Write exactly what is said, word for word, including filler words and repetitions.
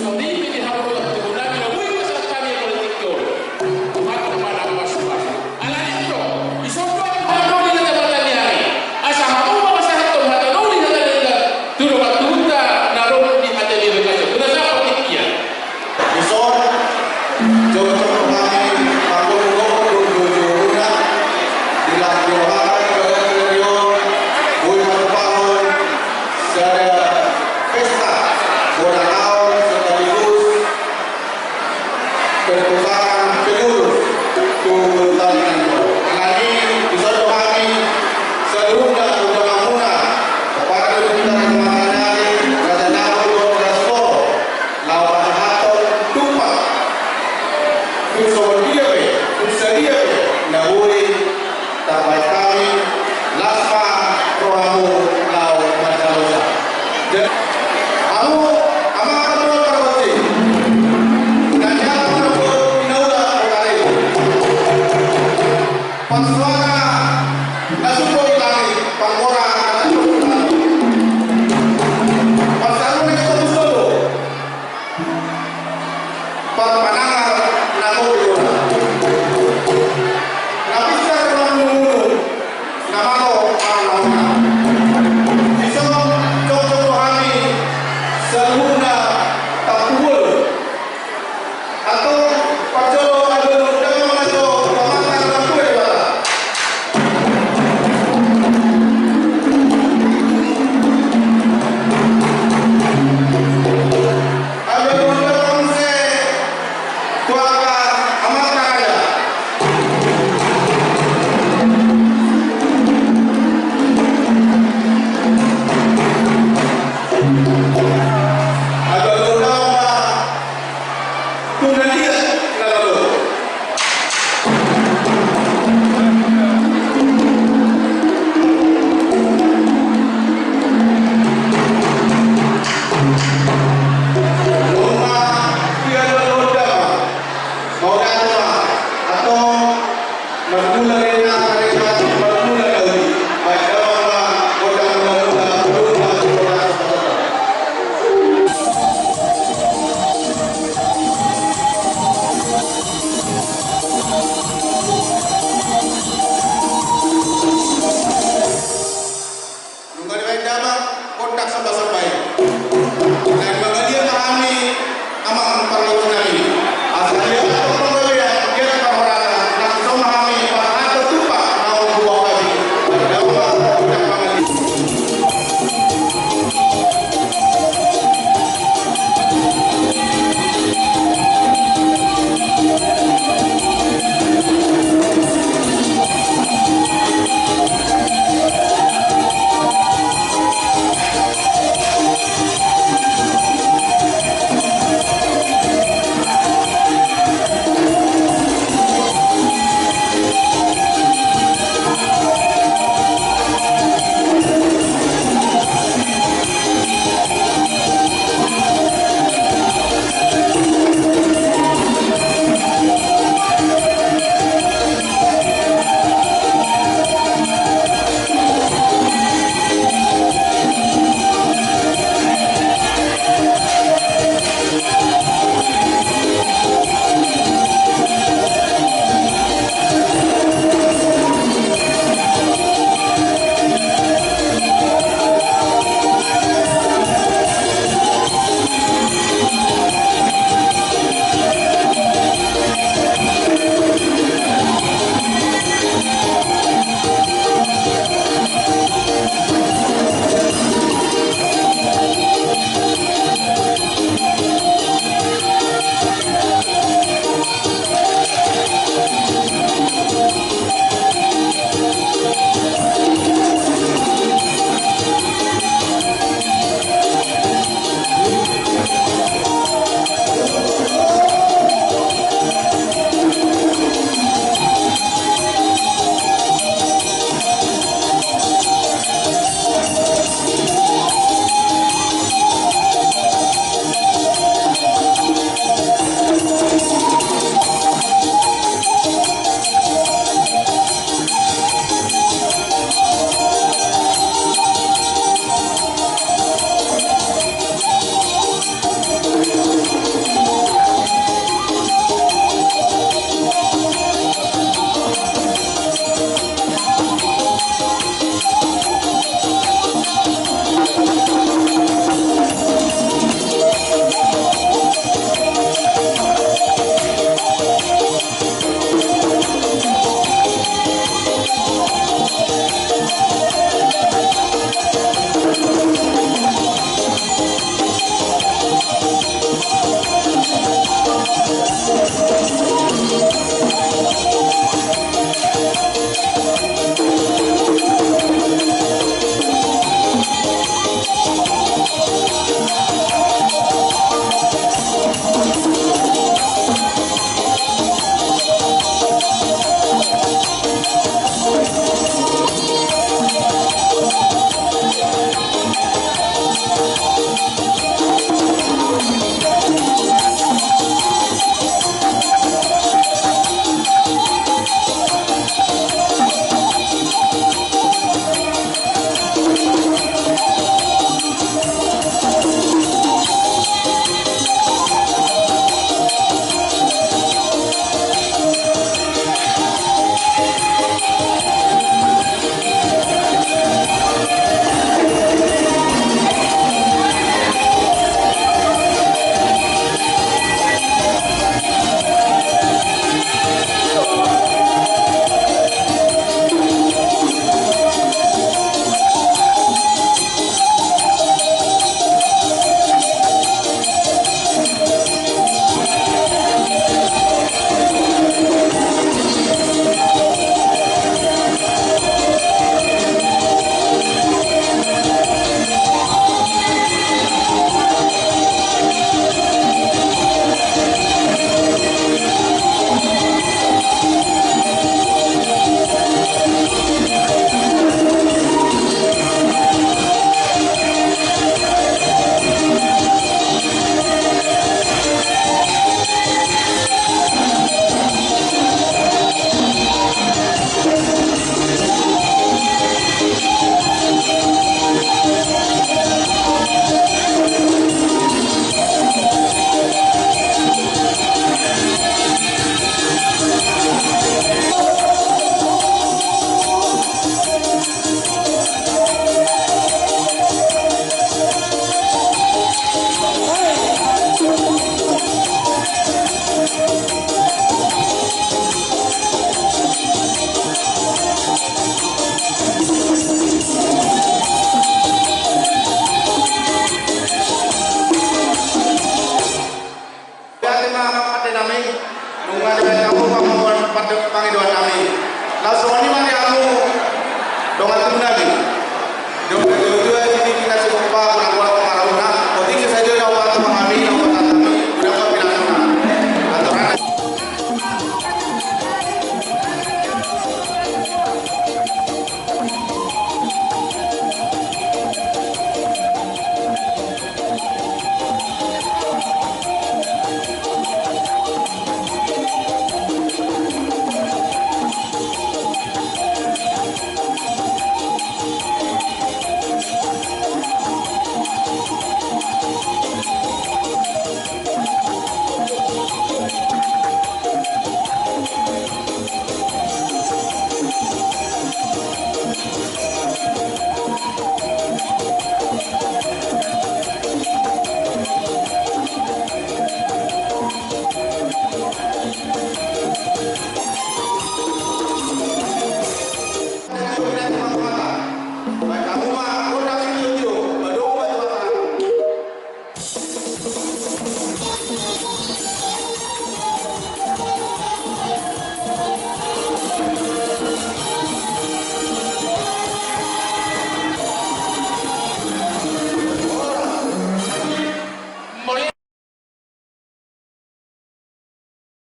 Songon i ma di hamu dongan tubu nami na boi pasahat hami politik on. Tuhan ma na mamasu-masu. Alani i do, dison do hamu na doli na jamatan ni ari. Asa hamu ma pasahathon hata doli, hata denggan tu dongan tubunta na ro di H T B B K C. Tuna sapa tingki ia. Dison, jongjong hami manggohi-gohi dohot jolo-jolona di las ni rohana di bagasan ari on, boi manopahon sada pesta bona taon sekaligus pertukaran pengurus tu Bulu Tali Nangor. Alani i, dison do hami saluhutna tu donganmuna, pomparan ni Bintang Raja Mataniari, Raja Nabon dohot Raja Siporo, laho pasahathon tumpak. Tung songon dia pe, tung sadia pe na boi, tabaen hami, las ma rohamu laho manjalosa. Jadi, hamu amang parboru pargonsi, na nialap na boi pinaula, boi ari. Parsuara na sumbo di langit, panggora na sumbo di langit. Parsaluran na sumbo. Parpanangar na gok di roha. Na pinsar manunung-nunung, na malo mananam. Dison jongjong do hami saluhutna tampubolon. Antong parjolo adopan ni undangan ma jo tu Amanta na martua Debata. Adopan ni undangan muse tu angka amanta raja. Adopan ni undangan ma tu na liat na lolo. Nunga dia lolo dama. Mauliate ma, antong. Marmula ma na, marmula ma na uli. Baik, damang ma, gondang mula-mula, mula-mula, mula-mula. Nunga dibaen damang, gondang samba-samba i. Naeng mangaliat ma hami, amang pargonsi nami. Asa diatur panggabean, diatur parhorasan, langsung ma hami pasahathon tumpak naung huboan hami. Gondang mangaliat. Nunga dibaen hamu pangidoan nami. Laos songon i ma di hamu dongan tubu nami. Di